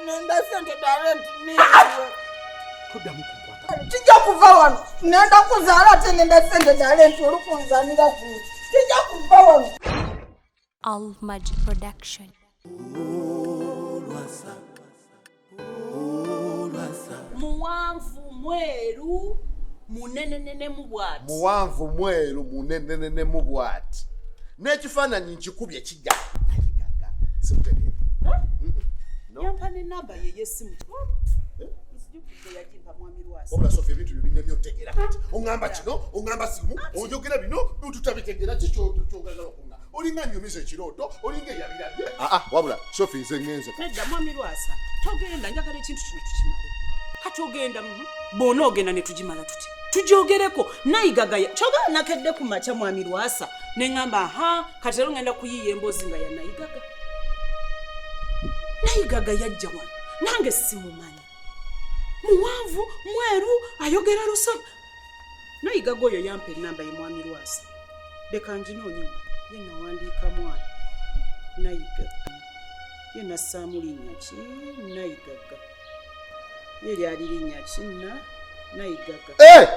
Nenda sente dale nti Toddamu kunkwata. Tijja kuva wano. Nenda kuzaala ate nenda sente dale nti olukunzanira ku. Tijja kuva wano. Al Maj Production. Muwanvu, mweru, munenenenemu bwati. Muwanvu, mweru, munenenenemu bwati, n'ekifaananyi nkikubye kijja. Simutegeera. No. Yampa nenamba ye yesimu, nzijukidde, yagimpa mwami Lwasa. Wabula Sofi, ebintu byo binemye otegeera. Kati oŋŋamba kino, oŋŋamba simu, oyogera bino tutabitegeera. Kikyogagala okuŋŋa olinga nyumiza ekirooto, olinga eyabirabye. Aa, wabula Sofi, nze ŋŋenze. Nedda, mwami Lwasa, togenda. Njagala ekintu kino tukimale. Kati ogenda, bw'ona ogenda ne tugimala tuti tugyogereko. Nayigagaya kyogala nakedde ku makya, mwami Lwasa, ne ŋŋamba, aha, kati ero ŋŋenda kuyiiya emboozi nga ya Nayigaga. Nayigaga yajja wano, nange simumanyi. Muwanvu, mweru, ayogera Lusoga. Nayigaga oyo yampa enamba ye, mwami Lwasa. Leka nginoonye wano. Ye nawandiika mwana Nayigaga, ye nassaamu linnya ki? Nayigaga ye lyali linnya ki? Na Nayigaga. Eh!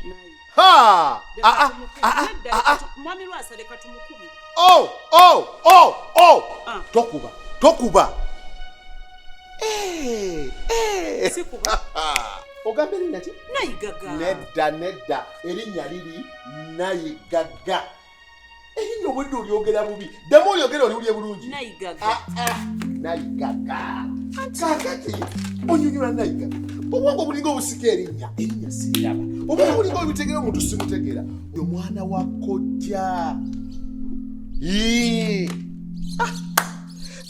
Nayi- Ha! Leka Ah, ah, tumukubire. ah, ah, Nedda, ah, leka ah. mwami Lwasa, leka tumukubire. Oh! Ah. Tokuba, tokuba. Eh, eh. Sikuba. Ogamba erinnya ki? Nayigaga. Nedda, nedda, erinnya liri Nayigaga. Erinnya obwedde olyogera bubi. Ddamu olyogera, oliwulye bulungi. Nayigaga. Ah, ah, Nayigaga. Kaakati onyonyola Nayigaga, obwongo bulinga obusika erinnya, erinnya siriraba, obwongo bulinga obitegera, omuntu simutegeera. Oyo mwana wa kojja. Ii. Ah.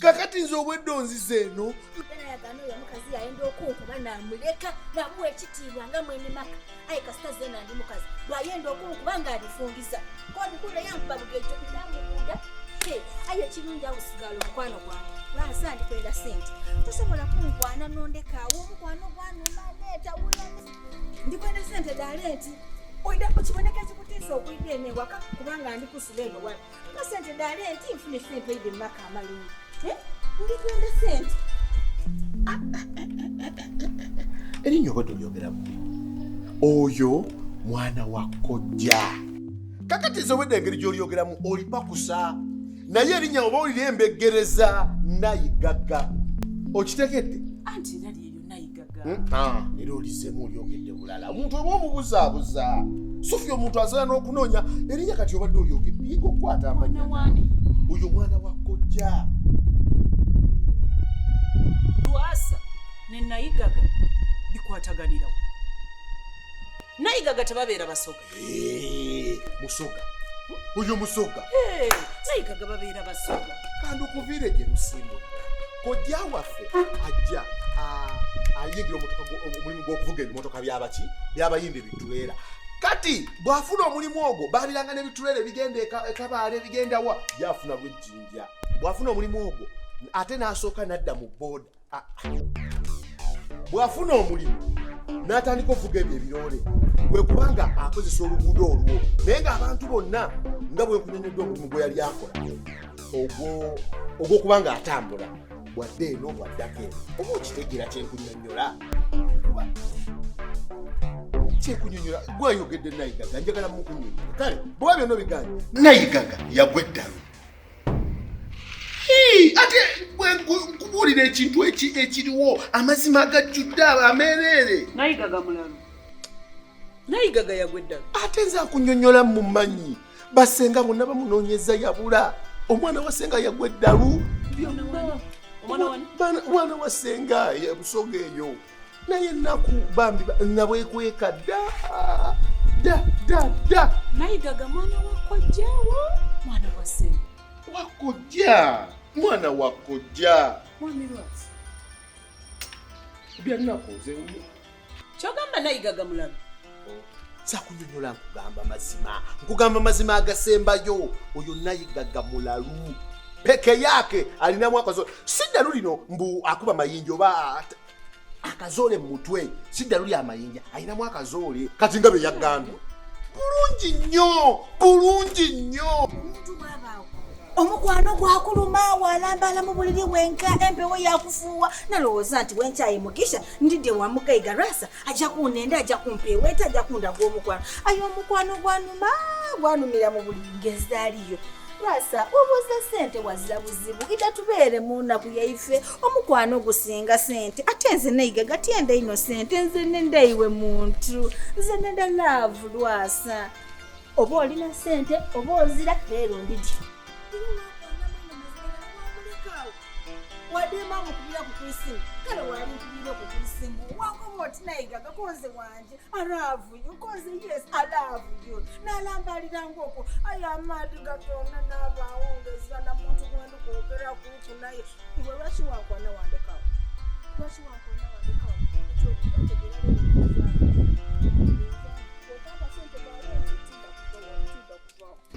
Kakati nze obwedde onziza eno. Nayagana oyo omukazi yayenda okunkuba, namuleka, namuwa ekitiibwa nga mwene maka. Aye kasita zena ndi mukazi, bwayenda okunkuba nga alifungiza kodikula, yankuba bugejo, namubuda. Aye ekirungi awo sigala omukwano gwange. Lwasa, ndikwenda sente, tosobola kunkwana nondekaawo. Omukwano gwanumaleeta wula. Ndikwenda sente dale nti oida okiboneka ekikutiisa okwida eno ewaka, kubanga ndi kusula eno wano nga sente dale nti nfune sente oide mumaka amalungi. Eh? Ndikwenda sente. Erinnya obwedde olyogera bubi. Oyo mwana wa kojja. Kakati nze obwedde engeri gy'olyogeramu olipakusa, naye erinnya oba olira embeggereza Nayigaga, okitegedde? Anti era lyeyo, Nayigaga. Ah, era olizemu olyogedde bulala. Omuntu oba omubuzaabuza, Sofi, omuntu asobola n'okunoonya erinnya. Kati obadde olyogedde, yiga okukwata amanya. Mwana wani? Oyo mwana wa kojja. Lwasa ne Nayigaga bikwataganirawo. Nayigaga tebabeera Basoga? Eh, Musoga oyo, Musoga. Eh, Nayigaga babeera Basoga. Kandi okuviire gye lusimbudde, kojja waffe ajja ayingira omulimu gw'okuvuga ebimotoka byabaki, byabayimba, ebituleera. Kati bw'afuna omulimu ogwo, babiranga n'ebituleera ebigenda ekabaala, ebigenda wa, yafuna lwejjinja. Bw'afuna omulimu ogwo, ate n'asooka n'adda mu booda. Ah, ah. Bw'afuna omulimu n'atandika okuvuga ebyo ebiroole, kwe kubanga akozesa oluguudo olwo. Naye ng'abantu bonna nga bwe nkunyonyoddwa, omulimu gwe yali akola ogwo ogw'okuba nga atambula bwadde eno bwaddako eno. Oba okitegeera kyenkunyonyola? Kuba kyenkunyonyola gwayogedde Nayigaga, njagala mukunyonyola. Kale bweba byonna obiganye, Nayigaga yagwa eddalu. Hii, ate bwe nkubuulira ekintu ekiriwo, amazima agajjudde ameereere. Nayigaga mulalu? Nayigaga yagwa eddala? Ate nze akunyonyola mumanyi, basenga bonna bamunoonyeza, yabula. Omwana wa senga yagwa eddalu byonna. Omwana wani? Mwana wa senga Busoga eyo. Naye ennaku bambi nabwekweka dda dda dda dda. Nayigaga mwana wa kojjaawo, mwana wa senga? Wakojja, mwana wa kojja. Mwami Lwasa. Byannaku nze. Kyogamba Nayigaga mulalu? Sakunyonyola, nkugamba mazima, nkugamba mazima agasembayo. Oyo Nayigaga mulalu peke yake, alinamu akazoole. Si ddalu lino mbu akuba mayinja oba akazoole mu mutwe, si ddalu lya mayinja, alinamu akazoole. Kati nga bye yagambye bulungi nnyo, bulungi nnyo. Omuntu bwabaawo. Omukwano gwakuluma walambala mu buliri wenka empewo yakufuuwa nalowooza nti wenkyayi Mugisha ndidde wa Mugaiga Lwasa ajja kunnenda ajja kumpeeweeta ajja kundaga omukwano. Aye omukwano gwanuma gwanumira mu buliri ng'ezaaliyo. Lwasa obuuza ssente wazira buzibu ida tubeere mu nnaku yaife omukwano gusinga ssente ate nze Nayigaga tyenda ino ssente nze nenda iwe muntu nze nenda love Lwasa. Oba olina ssente oba ozira leero ndidi. Wadde maama okubira ku kuisimu kale wali nkubira ku kuisimu wankoba oti Nayigaga konze wanje I love you konze yes I love you nalambaliranga okwo aye amaadi gatona n'abaawo ngezira na muntu gwendi kwogera kuku naye iwe lwaki wankwana wandekawo lwaki wankwana wandekawo ekyokubategeera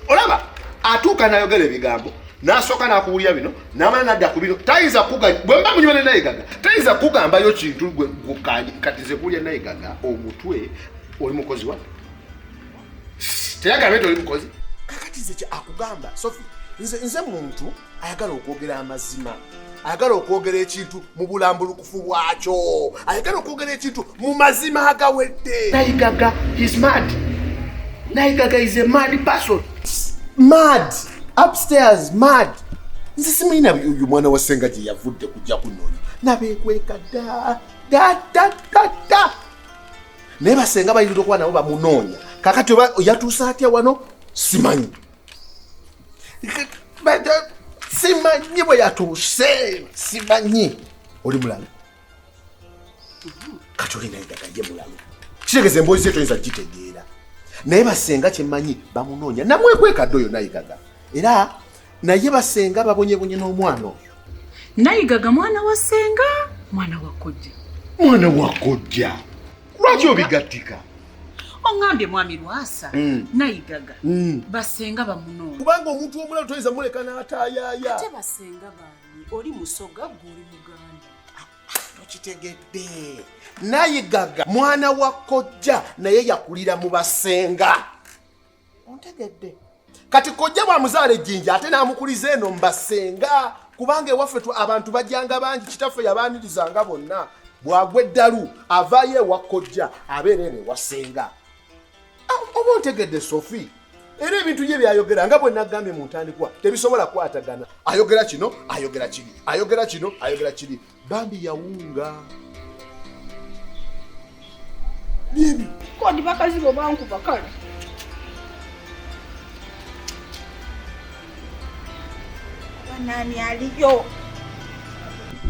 olaba atuuka n'ayogera ebigambo n'asooka n'akuwulira bino n'amala n'adda ku bino tayinza kugamba bwe mba munyuma ne Nayigaga tayinza kugambayo kintu gwe kati nze kuwulira Nayigaga omutwe oli mukozi wa teyagamba nti oli mukozi kakati nze kye akugamba Sophie nze muntu ayagala okwogera amazima ayagala okwogera ekintu mu bulambulukufu bwakyo ayagala okwogera ekintu mu mazima agawedde. Nayigaga is mad. Nayigaga is a mad person. Mad upstairs mad. Nze simanyi uyu mwana wa ssenga gye yavudde kujja kunoonya nabeekweka dda dda dda dda dda naye basenga bayinza okuba nabo bamunoonya kakati oba yatuuse atya wano simanyi simanyi bwe yatuuse simanyi. Oli mulalu kati oli Nayigaga ye mulalu kitegeeza emboozi ye toyinza kugitegeera naye basenga kyemmanyi bamunoonya namwekweka dda oyo Nayigaga era naye basenga babonyebonye n'omwana oyo. Nayigaga mwana wa ssenga mwana wa kojja. Mwana wa kojja lwaki obigattika? Oŋŋambye mwami Lwasa Nayigaga basenga bamunoonya kubanga omuntu omulalu toyinza muleka n'ataayaaya. Ate basenga baani? Oli Musoga gwe oli Muganda. Tokitegedde. Nayigaga mwana wa kojja naye yakulira mu basenga. Ontegedde? Kati kojja bw'amuzaala ejjinja ate n'amukuliza eno mu basenga kubanga ewaffe abantu bajjanga bangi kitaffe yabaanirizanga bonna bw'agwa eddalu avaayo ewa kojja abeera eno ewa ssenga. Oba ontegedde Sophie? Era ebintu ye byayogera nga bwe nagambye mu ntandikwa tebisobola kukwatagana. Ayogera kino ayogera kiri ayogera kino ayogera kiri bambi yawunga. Byebyo. Kodi bakazi bo bankuba kale. Nani aliyo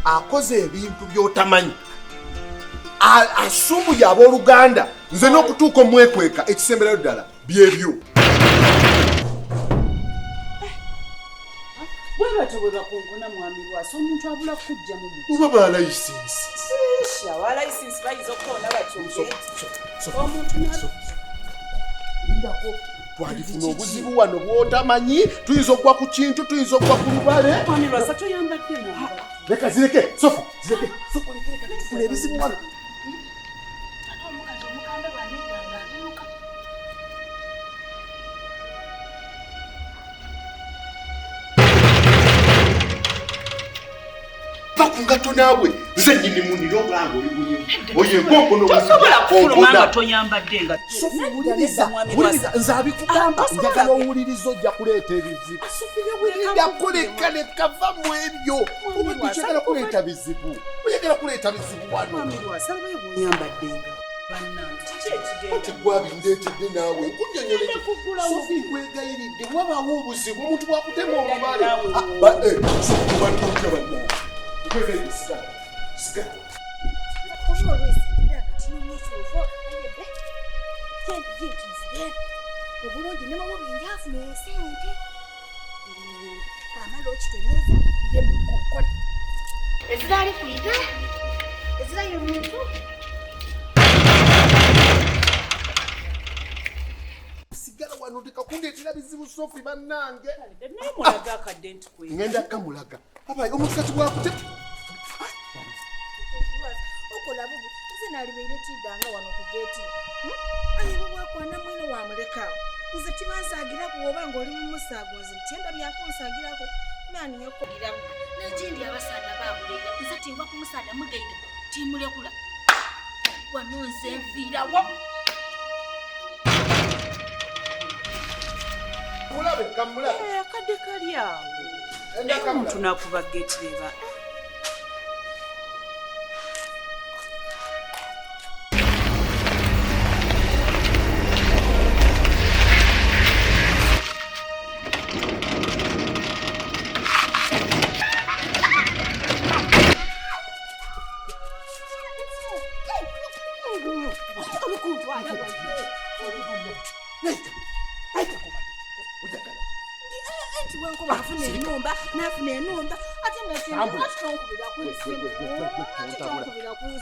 akoze ebintu by'otamanyi asumbuye abooluganda nze n'okutuuka omwekweka ekisemberayo ddala byebyo. Bwe batyo bwe bakonkona mwami Lwasa omuntu abula kujjamu mu oba ba layisinsi. Aba layisinsi bayinza okukoona batyo omuntu lindako twandifuna obuzibu wano bw'otamanyi tuyinza okugwa ku kintu tuyinza okugwa ku lubale. Mwami Lwasa toyambadde namba. Leka zireke Sophie zireke Sophie leka tufuna ebizibu wano. Ate omukazi omukambwe bw'anegamba alumuka. Va ku ngatto naawe nze nnyini munira obulanga oli bunyini oyo enkonkono tosobola kufuluma nga toyambadde nga Sophie wuliriza wuliriza nze abikugamba njagala owuliriza ojja kuleeta ebizibu. Wuliriza kuleka leka va mu ebyo obadde oyagala kuleeta bizibu oyagala kuleeta bizibu wano. Mwami Lwasa alabayo bw'oyambadde nga bannange kiki ekigenda? Ati gwabindeetedde naawe nkunnyonnyola Sophie nkwegayiridde wabaawo obuzibu omuntu bwakutema olubale. Sophie batuuka bannange nkwegayiridde sigala sigala. Oba olwesi ndira nga kinoonya ekyovo aye be kyentinzire obulungi ne mububi njaafuna esente amala okitereeza bire mu kukola ezira ali kuyita ezira ye muntu sigala wano tekakundeetera bizibu Sophie bannange. Naye mulaga akadde nti kwe ngenda kamulaga abaye omukazi bwakute okola bubi. Nze nalibeire tidanga wano ku geeti. Aye bwe wakwana mwine wamulekaawo. Nze tibansaagiraku oba ng'oli mu musaago nze ntyenda byakunsagirako. Nani yakugiramu. N'ekindi abasaadha babuleera nze tingwa ku musaadha mugaiga timulekula. Wano nze nviirawo. Mulabe kamulabe. Akadde kali awo. Naye omuntu n'akuba geeti leba.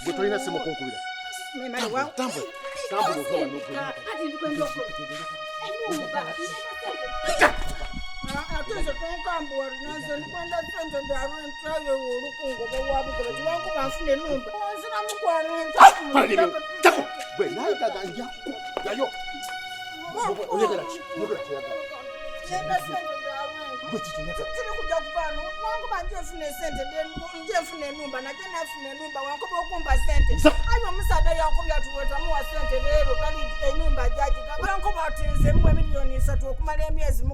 Gwe tolina simu kunkubira. Tambula. Tambula. Ate nze tonkambuwa nze ndikwenda sente ndalwe ntrayo olukungo bwewabikola tiwankuba nfuna enumba onzira mukwano ntako. Gwe naye gaga nja kuyayo. Oyagala ki? Oyagala ki? Nenda sente ndalwe. Tiri kujja kuvaano wankuba nje nfuna esente nje nfuna enumba najje nafuna enumba wankuba okumpa sente. Aye omusaadha yankubya atuwetamuwa sente leero kali enumba jagiga. Wankuba ati nze muwe 3 million okumala emyezi 6.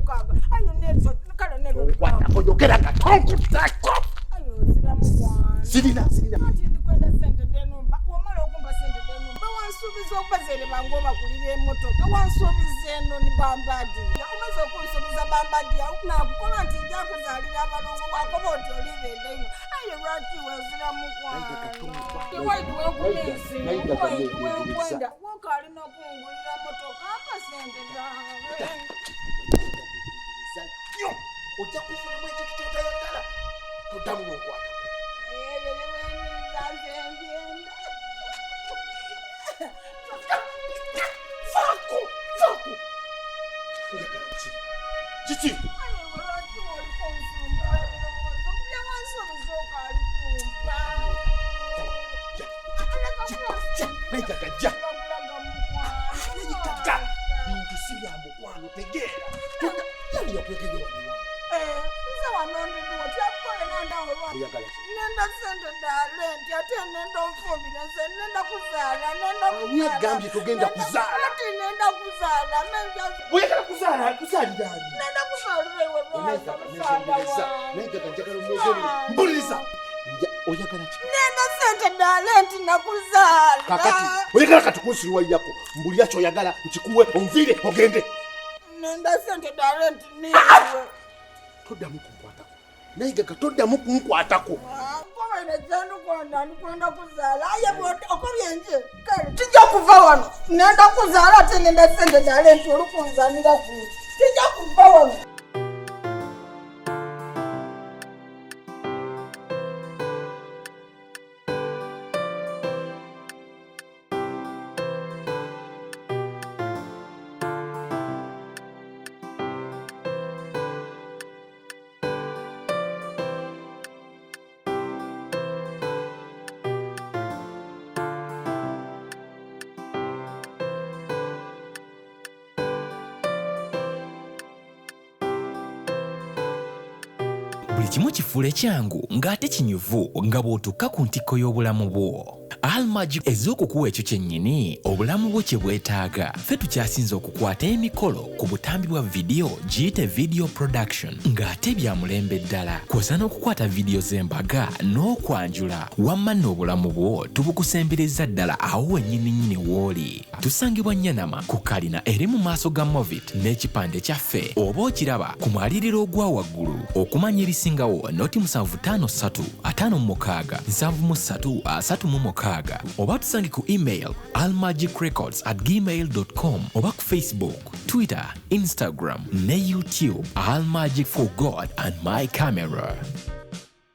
Aye nezo kale nezo. Onkwatako yogera nga tonkutako. Aye ozira mukwano. Sirina sirina. Ati ndikwenda sente d'enumba womala okumpa sente d'enumba wansuubiza okubazeere bange obakulira emmotoka wansuubiza eno ni bambadiya omaze okunsuubiza bambadiya nakukola nti nja kuzaalira abalongo wakoba oti olibenda ino aye lwaki wezira mukwano wekwenda wokalina okungulira motoka mpa sente zange. Nnyo ojja kufunamu ekintu ky'otayagala toddamu n'okwatako. Ebyo byewemiriza nze mbyenda. Faako faako. Oyagala ki? Kiki? Aye lwaki oliko nsumba ebirowoozo byewansuubiza okaali kumpa. Nayigaga jja. Nayigaga bintu si bya mukwano tegeera. Yali yakwekeyo wano wange. Nze wano ndidiwo tyakukole nandawe lwa Oyagala ki? nenda sente dda renti ate nenda onfumbire nze nenda kuzaala nenda Ani agambye togenda kuzaala? Ati nenda kuzaala menja Oyagala kuzaala kuzaalira ani? nenda kuzaalira iwe lwaza musaada wange. Nayigaga njagala omwogere. Mpuliriza. Oyagala ki? Nenda sente dda renti nakuzaala. Kakati oyagala kati kunsiruwalirako mbulira ky'oyagala nkikuwe onviire ogende. Nenda sente dda renti niiwe. Toddamu kunkwatako. Nayigaga toddamu kunkwatako. Nkobaire kyendikwenda ndikwenda kuzaala aye okobye nje kale tijja kuva wano nenda kuzaala ate nenda sente dda renti olukunzanira ku tijja kuva wano. Buli kimu kifuule kyangu ng'ate kinyuvu nga bw'otuuka ku ntikko y'obulamu bwo. Almagi ez'okukuwa ekyo kyennyini obulamu bwo kye bwetaaga. Ffe tukyasinze okukwata emikolo ku butambi bwa vidiyo giyite video production ng'ate bya mulembe ddala. Kw'ossa n'okukwata vidiyo z'embaga n'okwanjula. Wamma nno obulamu bwo tubukusembereza ddala awo wennyini nnyini w'oli. Tusangibwa Nyanama ku kalina eri mu maaso ga Movit n'ekipande kyaffe oba okiraba ku mwaliriro ogwa waggulu. Okumanya ebisingawo noti 753 56 73 36 oba tusange ku email almagicrecords@gmail.com oba ku Facebook, Twitter, Instagram ne YouTube. Almagic for God and my camera.